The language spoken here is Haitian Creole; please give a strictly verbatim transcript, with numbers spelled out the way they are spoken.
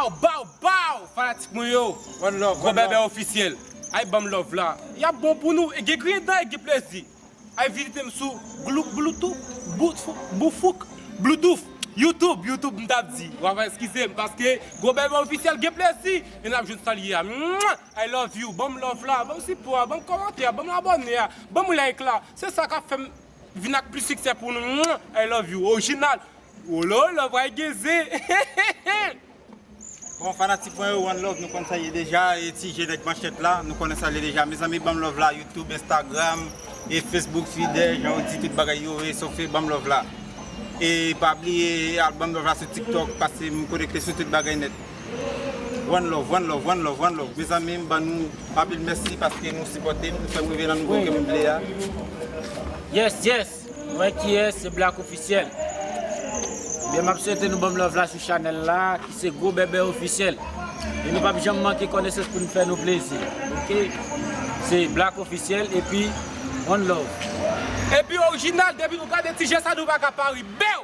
Bow, bow, bow, fanatik mwen yo. One love, gwo bèbè ofisyèl. Ay, ban m love la. Y ap bon pou nou. E gen griyen dan, e gen plezi. Ay, vizite m sou Glou-, Bluetooth, Boutfou-, Boufouk, Bluetooth, YouTube, YouTube, m t ap di. W ap eskize m, paske gwo bèbè ofisyèl gen plezi. E n ap jwenn salye a. Mwah! I love you. Ban m love la. Ban m sipò a. Ban m kòmantè a. Ban m abòne a. Ban m like la. Se sa k ap fè m vin ak plis siksè pou nou. Mwah! I love you. Orijinal. Wolo, love ay geze. Bon, fanatik mwen yo, one love, nou konn sa ye deja, e ti je nèg manchèt la, nou konnen sa ye deja. Mezanmi, ban m love la, YouTube, Instagram, e Facebook, Twitter, jan yo di tout bagay yo, e sofe, ban m love la. E pa bliye, al ban m love la sou TikTok, paske m konekte sou tout bagay nèt. One love, one love, one love, one love. Mezanmi, m ban nou anpil mèsi paske nou sipòte m, nou fè m rive nan nivo ke m vle a. Yes, yes. Mwen ki ye, se Black Officiel. Ebyen, m ap swete nou ban m love la sou chanèl la, ki se Gwo Bèbè Officiel. E nou p ap janm manke konesans pou n fè nou plezi. Oke? Se Black Officiel epi one love. Epi orijinal, depi nou gade ti je sa, nou pa ka pa ri. Bew!